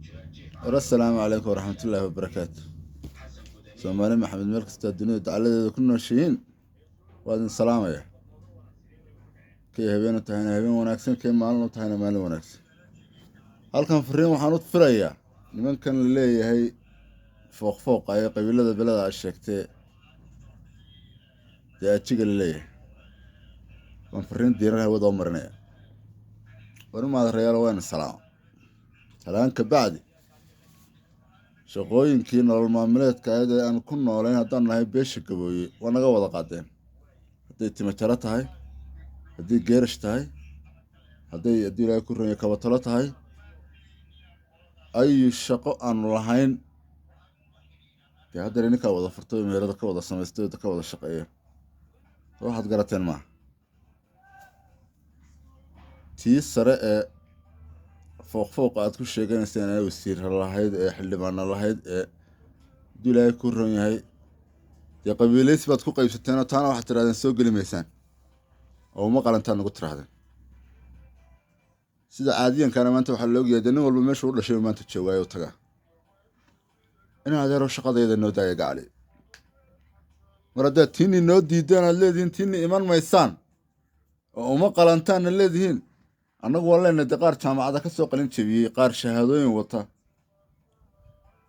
War assalaamu calaykum waraxmatullaahi wabarakaatu. Soomaali Maxamed, meel kastaa dunida dacaladeeda ku nooshihiin, waa idin salaamaya. Kay habeen u tahayna habeen wanaagsan, kay maalin u tahayna maalin wanaagsan. Halkan fariin waxaan u filayaa nimankan la leeyahay fooq fooqa ee qabiilada beleda a sheegtee, dee ajiga la leeyahay, waan fariin diiran hawada u marinaya. War imaadareyaal, waana salaamo. Salaan ka bacdi, shaqooyinkii nolol maamileedka ahayd ee aan ku noolayn haddaan nahay beesha Gabooye waa naga wada qaadeen. Hadday timajaro tahay, haddii geerash tahay, hadday haddii Ilaahay ku ranya kabatalo tahay, ayu shaqo aanu lahayn, dee haddana ninkaa wada furtay, meelada ka wada samaystay, ka wada shaqeeya. Waxaad garateen maaha tii sare ee fooq fooqa aad ku sheeganayseen ee wasiira lahayd ee xildhibaana lahayd ee hadduu Ilaahay ku ron yahay, dee qabiilaysi baad ku qaybsateenoo taana waxaad tirahdeen soo geli maysaan oo uma qalantaan nagu tirahdeen. Sida caadiyankana maanta waxaa la ogyahay dee nin walba meeshuu u dhashay maanta joogaayo tagaa. In adeero shaqadayda noo daaya gacali. Mar haddaad tiini noo diideen, aad leedihiin tiini iman maysaan oo uma qalantaanna leedihiin, annagu waan leenahay dee qaar jaamacada ka soo qalin jebiyey, qaar shahaadooyin wata.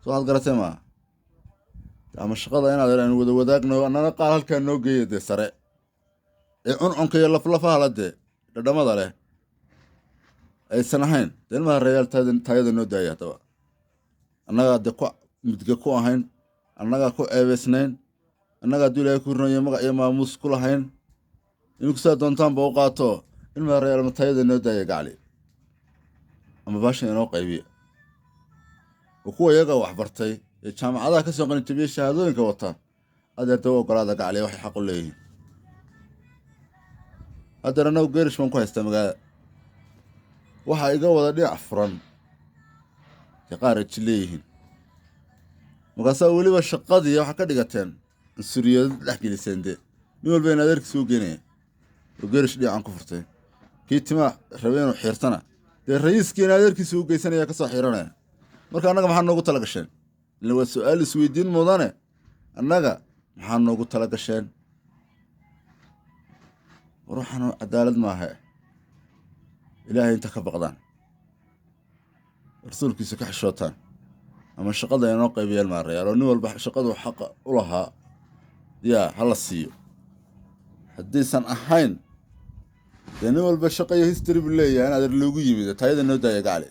Soo waxaad garatee maa? Ama shaqada inaad aynu wada wadaagno, annana qaar halkaa noo geeya dee sare ee cuncunka iyo laflafaha la dee dhadhamada leh aysan ahayn. Dee ilmaha reeyaal, taayada noo daaya. Haddaba annagaa dee ku midga ku ahayn, annagaa ku ceebaysnayn, annagaa hadduu Ilaahay ku ronaya magac iyo maamuus ku lahayn. Idinku sidaa doontaanba u qaato. Ilmaha reeyaal, ama taayada noo daaya gacli, ama baashan inoo qaybiya, oo kuwa iyaga waxbartay ee jaamacadaha ka soo qalinjabiyey, shahaadooyinka wata, adeerta u ogolaada gacliya, waxay xaq u leeyihiin. Haddeer annagu geerish baan ku haystaa magaalada, waxaa iga wada dhinac furan dee qaar aji leeyihiin. Markaasaa weliba shaqadii waxaa ka dhigateen cunsuriyado dhex geliseen. Dee nin walba in adeerkiisa u geenaya oo geerish dhinacan ku furtay, kii timaa rabay inuu xiirtana dee rayiiskii in adeerkiisa u geysanaya kasoo xiiranaya. Marka annaga maxaa noogu tala gasheen? Ila waa su-aal isweydiin mudane. Annaga maxaa noogu tala gasheen? War waxaan cadaalad maaha. Ilaahay inta ka baqdaan, rasuulkiisa ka xishootaan, ama shaqada inoo qaybiyeen maarayaal, oo nin walba shaqadu xaqa u lahaa yaa hala siiyo. Haddaysan ahayn dee nin walba shaqa iyo history buu leeyahay in adeer loogu yimid. Taayada noo daaya gacli,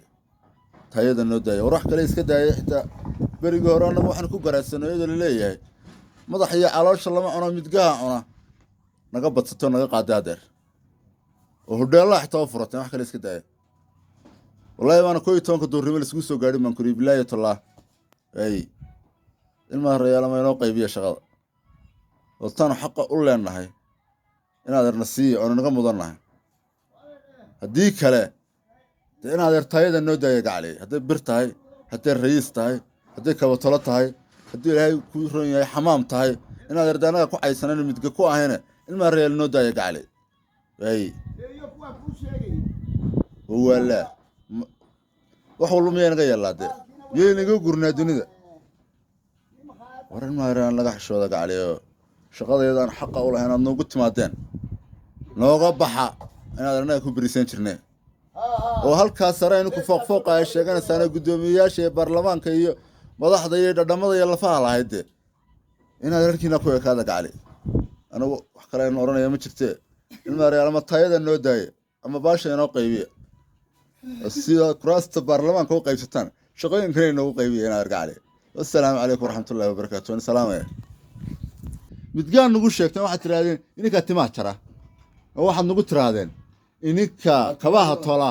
taayada noo daaya. War wax kale iska daayay, xitaa berigii hore annagu waxaan ku garaadsanay iyadoo laleeyahay madax iyo caloosha lama cuno, midgaha cuna, naga badsato, naga qaaday adeer, oo hodheellaha xitaa u furateen. Wax kale iska daaya, wallahi baana 11-ka duurnimo laisugu soo gaadhin baan kuriy bilaahi tallaa. Ay ilmaha rayaal, ama inoo qaybiya shaqada wataanu xaqa u leenahay in adeerna siiya oona naga mudannahay. Haddii kale dee in adeer taayada noo daaya gacli. Hadday bir tahay, hadday rayiis tahay, hadday kabatolo tahay, haddii Ilaahay kuu ron yahay xamaam tahay, in adeer de annaga ku caysanan midga ku ahayne. Ilmaha rayaal, noo daaya gacli. Ay waalaa, wax walba miyaa naga yeellaa? Dee miyay naga gurnaa dunida? War ilmaha rayaal, naga xishooda gacli, oo shaqadayada aan xaqa u lahayn aad noogu timaadeen nooga baxa. Inaad annaga ku berisan jirne oo halkaas sare aynu ku fooq fooqa ay sheeganaysaana, guddoomiyeyaasha iyo baarlamaanka iyo madaxda iyo dhadhamada iyo lafaha lahayd, dee inaad rarkiina ku ekaada gacli. Anigu wax kale aynu odhanaya ma jirtee. Ilmaha reer, ama taayada noo daaya ama baasha inoo qaybiya, sida kuraasta baarlamaanka u qaybsataan shaqooyinkana inoogu qaybiya inaad gacli. Wassalaamu calaykum waraxmatullahi wabarakaatu. Waan salaamaya. Midgaan nagu sheegteen, waxaad tirahdeen ininkaa timaha jara, oo waxaad nagu tirahdeen ininka kabaha tola.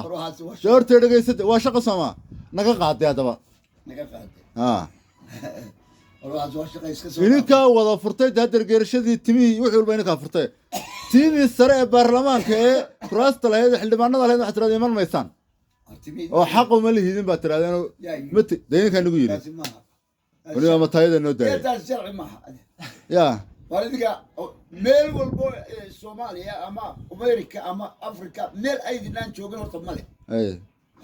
Dee hortee dhegaysata, waa shaqa soomaa naga qaaday haddaba. Ininkaa wada furtay dee haddeer geerashadii, timihii, wixii walba ininkaa furtay. Tiimii sare ee baarlamaanka ee kuraasta lahayd ee xildhibaanada lahayd waxaad tirahdeen iman maysaan oo xaq uma lihidin baad tirahdeen. Mati dee ininkaa nagu yidhi weliba ama taayada noo daayay ya. Waar idinka meel walbo Soomaaliya ama America ama Africa meel aydinaan joogin horta male. Ay.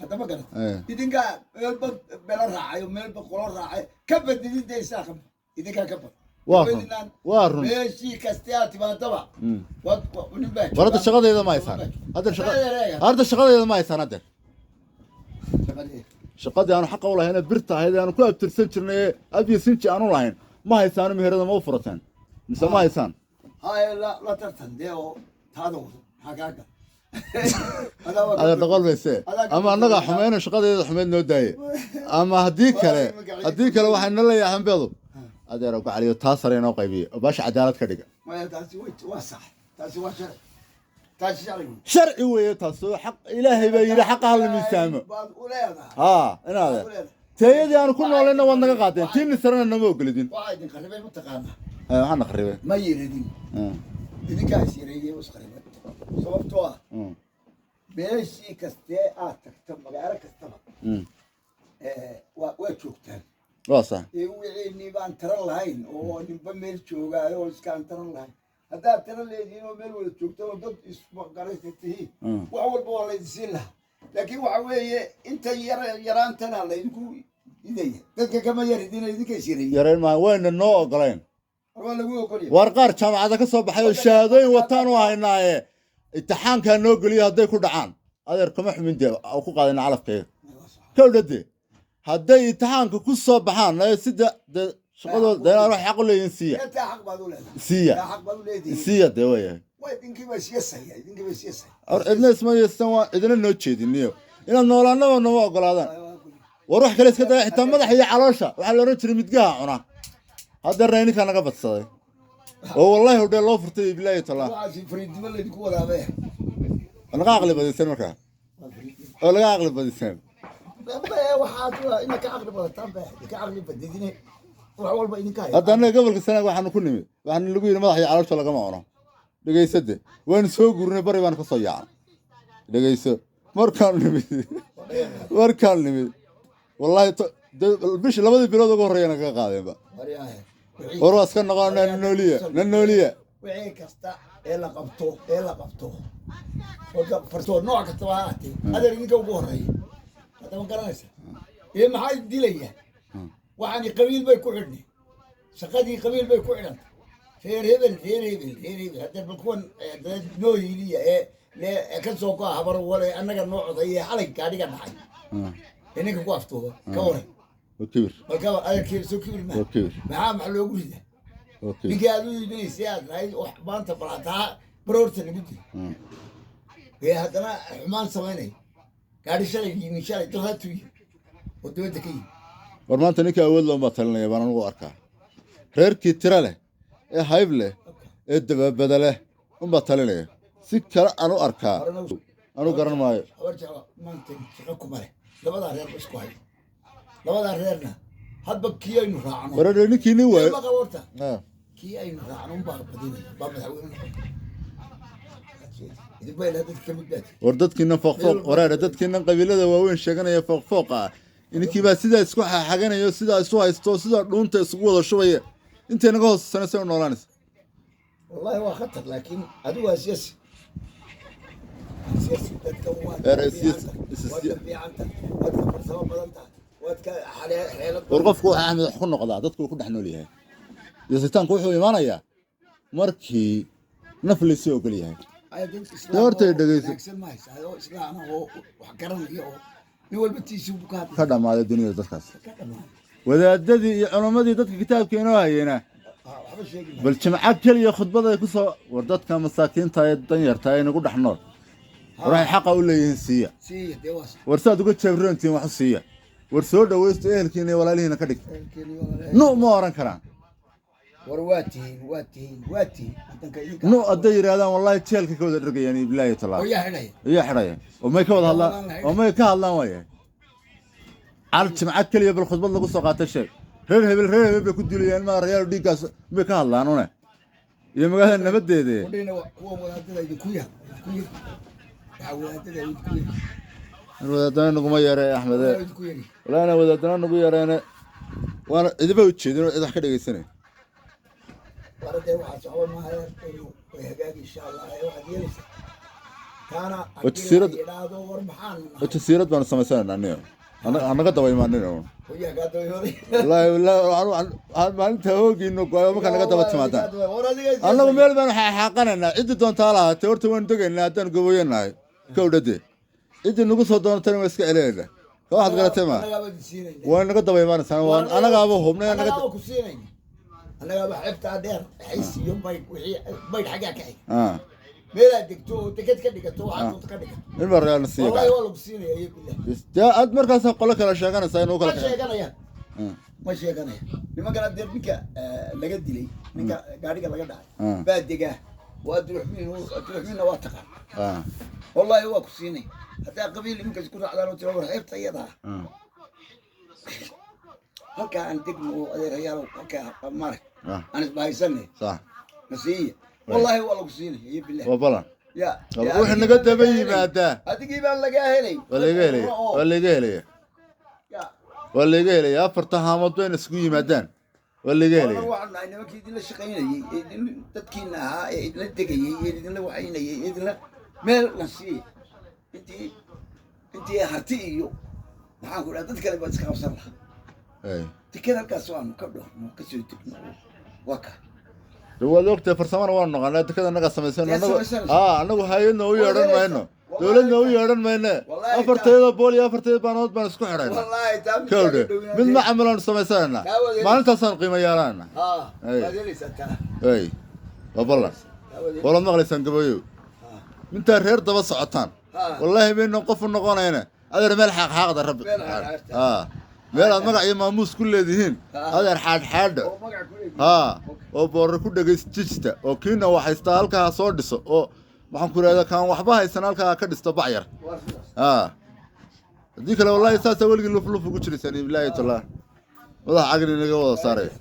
Hadda ma garata? Eh. Idinkaa meelba belo raacay oo meelba qolo raacay, ka badidin dee isaaqa, idinkaa ka bad. Waa run, waa run. Meeshii kastee aad timaadaba nin baa War hadda shaqadayda ma haysaan hadda, shaqa hadda shaqadayda ma haysaan haddeer. Shaqadii. Shaqadii aanu xaqa u lahayn ee birta ahayd ee aanu ku abtirsan jirnay ee abiyo sinji aanu lahayn ma haysaano? Meherada ma u furateen mise ma haysaan? Haya, la tartan dee oo taada wado, maxaa kaa gal? Adaa waa Adeer, dhaqol mayse. Ama annagaa xumeyna shaqadeeda xumeyd noo daaye, ama haddii kale waxay na leeyahay xambeedu, adeer gacaliyo, taa sare inoo qaybiye oo baasha cadaalad ka dhiga. Maya, taasi waa sax, taasi waa sharci, taasi sharci wey. Sharci weeye taas oo xaq Ilaahay baa yidhi xaqa hala miisaamo. Baad u leedahay. Haa, inaade Baad u leedahay. Teeyadii aanu ku noolayna waad naga qaadeen, tiini sarena nama ogolidin. Waxaa idin qaribay mataqaanaa? Waxaa na qaribay? Ma yeeladin. Idinkaa is yareeyey oo isqaribay, sababtoo ah meeshii kastee aad tagto, magaalo kastaba waa joogtaan. Waa sax. Ee wixiinii baan taran lahayn oo ninba meel joogaayo oo iskaan taran lahayn. Haddaad taran leedihiin oo meel wada joogtaan oo dad isgaraysa tihiin, wax walba waa laydin siin lahaa. Laakiin waxa weeye inta yar yaraantana laydinku idaya, dadka kama yaridina, idinka is yareeyey. Yarayn maayo, wayna noo ogoleen. War waa lagu ogolyahay. War qaar jaamacada ka soo baxay oo shahaadooyin wataan u haynaaye, imtixaankaa noo geliyo. Hadday ku dhacaan, adeer, kama xumin dee, oo ku qaadayna calafkayga kowdhade. Hadday imtixaanka ku soo baxaan ee sida dee shaqadooda dee wax xaq u leeyihin siiya. Taa xaq baad u leedahay. Siiya. Taa xaq baad u leedihiin. Siiya dee, waayahay. Waa idinkii baa isiyasaya, idinkii baa isiyasaya. War cidna isma yeestan, waa cidina noo jeediniyo inaad noolaanaba nooma ogolaadaan. War wax kale iska daya, xitaa madaxa iyo caloosha waxaa la odhan jiray midgaha cuna. Haddeerna ininkaa naga badsaday oo wallahi hodhee loo furtay, bilaahi talaa. Waxaasi fariidnimo laydinku wadaabaya. Laga aqli badiseen markaa. Waa fariidnimo. Oo laga aqli badiseen. Waxaad inaad ka caqli badataan ba, ka caqli badidine, wax walba idinka haya. Hadda annaga gobolka Sanaag waxaanu ku nimid, waxaana lagu yidhi madax iyo caloosha lagama cuno. Dhegaysade, waanu soo gurnay, bari baanu ka soo yaacnay. Dhegayso, markaan nimid wallahi bishii labadii bilood ugu horreeya nagaga qaadeenba. Waryahe, War waa iska noqon, na nooliya, na nooliya. Wixii kasta ee la qabto, horta fartoo nooc kastaba ha ahaatee, adeer, idinka ugu horreeya. Hadda ma garanaysa ee maxaa dilaya? Waxaani qabiil bay ku xidhnay, shaqadii qabiil bay ku xidhantay, reer hebel, reer hebel, reer hebel. Hadda bal kuwan dad noo hiiliya ee ee ka soo go'a Habar Wale, annaga noo coday ee xalay gaadhiga dhacay ee ninka ku aftuuba, ka waran? Waa kibir. Bal ka adeerkii, soo kibir maa? Waa kibir. Maxaa max loogu ridaa? Waa kibir. Ninkii aad u iibinaysay aad lahayd wax maanta balataa baroorta lagu dilo ee haddana xumaan samaynaya, gaadhi shalay yimi, shalay dalhaatu yimi oo dibadda ka yimi. War maanta ninka awood loon baa talinaya baan anugu arkaa. Reerkii tira leh ee hayb leh ee dabaabada leh unbaa talinaya, si kale aan u arkaa anu garan maayo. Habar Jeclo maanta shaqo kuma leh, labadaa reer ba isku hay, labadaa reerna hadba kii aynu raacno. Wareer ninkii nin waayo. Ma qabo horta. Kii aynu raacno unbaa badinaya, baa madaxweyne noqon. Idinba ilaa dadka kamid baati. War dadkiinan fooqfooq, wareer dadkiinan qabiilada waaweyn sheeganaya, fooqfooqa ah, ininkii baa sidaa isku xaxaganaya oo sidaa isu haysto oo sidaa dhuunta isugu wada shubaya. Intay naga hoosasana say u noolaanaysa? Wallahi waa khatar, laakiin adigu waa siyaasi, siyaasi dadka waad Reer ka fiican tahay, waad ka fiican tahay, waad ka farsamo badan tahay, waad ka xeelad. War qofku waxa Axmed wax ku noqdaa dadku uu ku dhex nool yahay. Yasitaanku wuxuu imaanayaa markii naf laysii ogol yahay. Ay, dad islaam Horta oo dhegeyso. wanaagsan ma haysa, adoo islaam ah oo wax garanaya oo nin walba tiisii buu ka hadlaya. Ka dhammaaday dunida dadkaas. Ka dhamaaday. Wadaadadii iyo culammadii dadka kitaabka inoo hayena Ah, waxba sheegi maayo. Bal jimco keliya khudbada ay ku soo. War dadka masaakiinta ee danyarta ee nagu dhex nool, war waxay xaqa u leeyihiin siiya. Siiya dee, waa sax. War saad uga jeebroontihiin wax u siiya. War soo dhawaysto, ehelkiina iyo walaalihiina ka dhigta. Ehelkeeni walaalahay. Nu ma oran karaan. War waa tihiin, waa tihiin, waa tihiin wadanka idinka. Nu hadday yidhaahdaan, wallahi jeelka ka wada dhergayaan, bilaahi talaa. Oo yaa xidhaya? Iyaa xidhaya oo may ka wada hadlaan oo may ka hadlaan waayahay. Cal jimco keliya bal khudbad lagu soo qaatay sheeg, reer hebel, reer hebel bay ku dilayaan, ma reer dhiiggaas may ka hadlaan une iyo magaalada nabadeede. Kudhina kuwa wadaadada idinku yar, idinku yar, waxaa wadaadada idinku yar. Wadaadana naguma yeere, Axmede. Idinku yari. Walaana wadaadana nagu yeereene, waana cidiba ujeedin oo cid wax ka dhegeysanay. Waradee, waxaa socda maaha, way hagaagi insha Allah. Ee waxaad yeelaysaa Taana Waa haddii la yidhaahdo war maxaanu nahay? Jasiirad baanu samaysanaynaa niyo, hanaga daba imaanin uun. Hoyaa kaa dabayooday. Wallaahi wallaahi, waxaan maalinta hoogiino go-ayo markaa naga daba timaadaan. War adiga Annagu meel baanu xaaqanaynaa, ciddii doontaa lahaatee. Horta waanu degaynaa haddaan gabooyanahay kowdhade. Ciddii nagu soo doontana waa iska celinaynaa. Ka waxaad garatay ma Annagaaba idin siinayna. Waa naga daba imaanaysaan, waan anagaaba hubnay anaga. Annagaaba ku siinayna, annagaaba xeebtaa dheer xays iyo Maydh, wixii Maydh xaggaa ka xig meelaad degto oo deked ka dhigato, waxaad doonto ka dhigato. In baa reaalna siiya. Wallahi waa lagu siinaya iyo billah. Dee aad markaas qolo kale sheeganaysaa inuu kala Ma kaxeeyo. sheeganayaan, ma sheeganaya nimankana. Dee ninka laga dilay, ninka gaadhiga laga dhacay baa degaa, waa Abdiraxmiin. Abdiraxmiinna waa taqaan. Wallahi waa ku siinay haddaa qabiil iminka isku raacdaan oo tira war xeebta iyada ah halkaa aan degno oo adeerayaal halkaa maarag aan isbahaysanay nasiiya, wallahi waa lagu siinaya iyo billah. Waa balan. Ya. Wuxuu naga daba yimaadaa. Adigii baan lagaa helay. Waa laga helaya, waa laga helaya. Ya. Waa laga helaya. Afarta haamood bayna isugu yimaadaan, waa laga Annagu helaya. Waxaan nahay nimankii idinla shaqaynayey ee idin dadkiina ahaa ee idinla degayey ee idinla waxaynayey ee idinla meel na siiya. Intii harti iyo maxaan ku dhaha dad kale baan iska qabsan lahaa. Deked halkaas waanu ka dhorno, ka soo degno, waa ka. Dee waad ogtahay, farsamana waanu naqanaa, dekada annagaa samaysan. Dee Annagu samaysanaysa. Annagu hayadna u Waa yeedhan helaysa. mayno, Wallahi dowladna u yeedhan mayne. Wallahi Afartayada bool iyo afartayada baanood baan isku xidhayna. Wallaahi taa mid Kowdhe kaaga dhownaatay. Mid macamil samaysanayna. Taa waad helaysaa. Maalintaasaan qiimo yeelanayna. Haa. Ay. Waad helaysaa taa. Ay, waa ballan. Taa waad helaysaa. Walaad maqlaysaan gabayow? Intaa reer daba socotaan, wallaahi baynan qofu noqonayna. Adeer, meel xaaqxaaqda rabbi. Meel xaaqxaaqda. Meel aad magac iyo maamuus ku leedihiin. Adeer, xaadxaadha. Oo magac ku leeyihiin. Haa, oo boorar ku dhegays jijta, oo kiina wax haystaa halkaa ha soo dhiso, oo maxaan ku idhahdaa, kaan waxba haysan halkaa ha ka dhisto bacyar. Waa sidaas. Haddii kale wallaahi saasaa weligii luf luf ugu jiraysaan. Bilaahi talaa madax cagni naga wada saaraya.